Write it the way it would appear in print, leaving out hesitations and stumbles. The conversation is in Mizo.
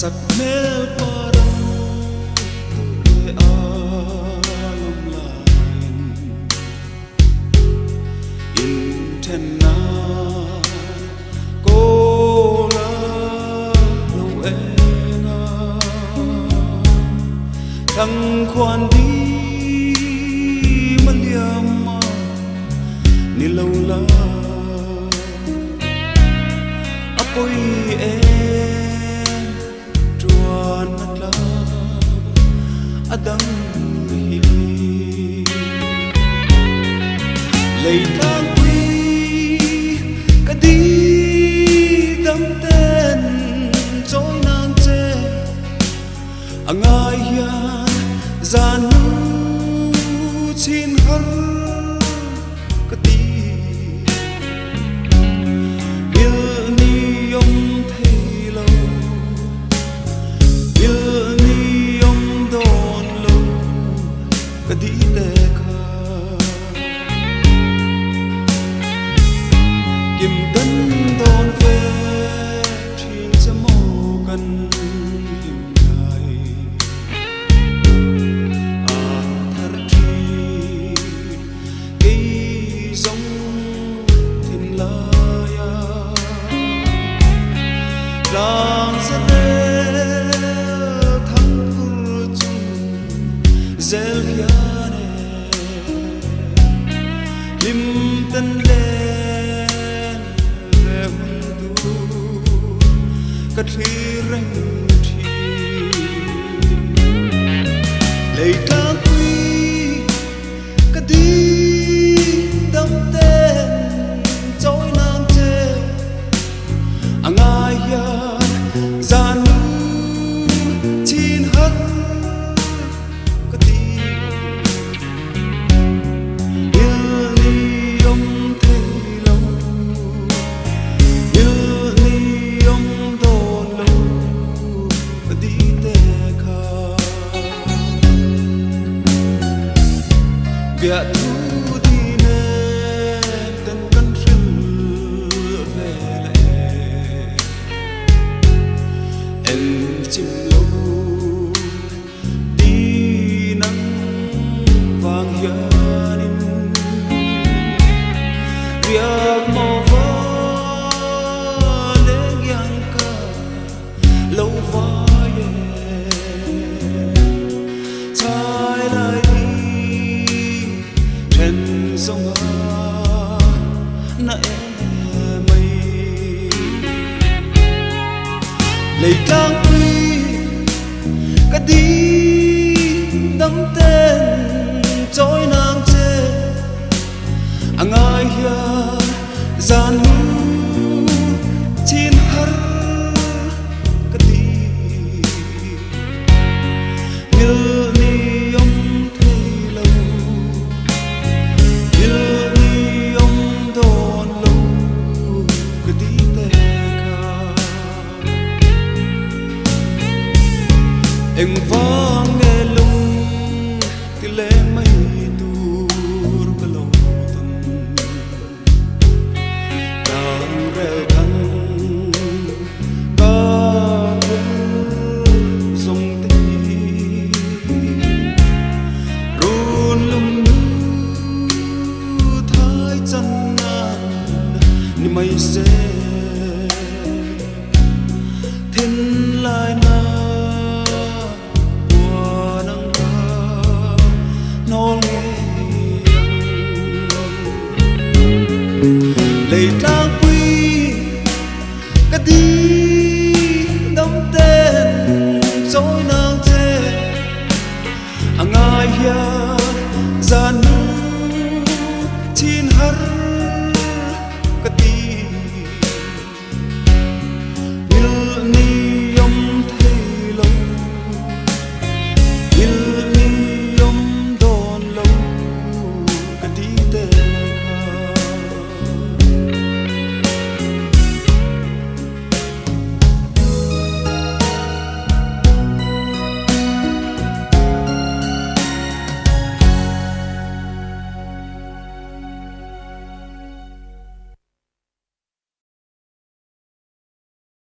Sak hmel parang tute a lawm laiin inthen nan kawl a lo eng a. Thangkhuan dim a liam a ni lo la. A pawi em tuan a tlang a dang hi. Lei tlangpui ka di dam ten chawi nan che a ngai hian zan nu chin har ka ti. Nghilh ni awm thei lo, nghilh ni awm dawn lo ka di te kha. Kim tan dawn ve thin che maw kan hlim lai. A thar thin kei zawng thinlaia tlang zarel thang phur chung zel hian e hlim ten len ve hun tur ka thlir reng thin. Lei tlangpui Ka di dam ten chawi nang che a ngai hian zan nu chin har ka ti. Hil ni awm thei lo, hil ni awm dawn lo ka di te kha. Biahthu di nen ten kan hrilh ve le en chim lo di nang vang hianin riak maw va leng iang ka lo vai e chai lai đi then zawng a na em mai lei tlangpui ka di dam ten chawi nang che a ngai hian zan lu chin har ka ti. Ngil ni awm thei lo, ngil ni awm dawn lo ka ti te kha. Engvang nge lung ti leng mai tur ka lo tawn. Tlang rel thang ka phur zawng te hi run lung nu thai chan nan ni mai se. Thin lai na puan ang ka nawl ngei ang. Lei tlangpui ka di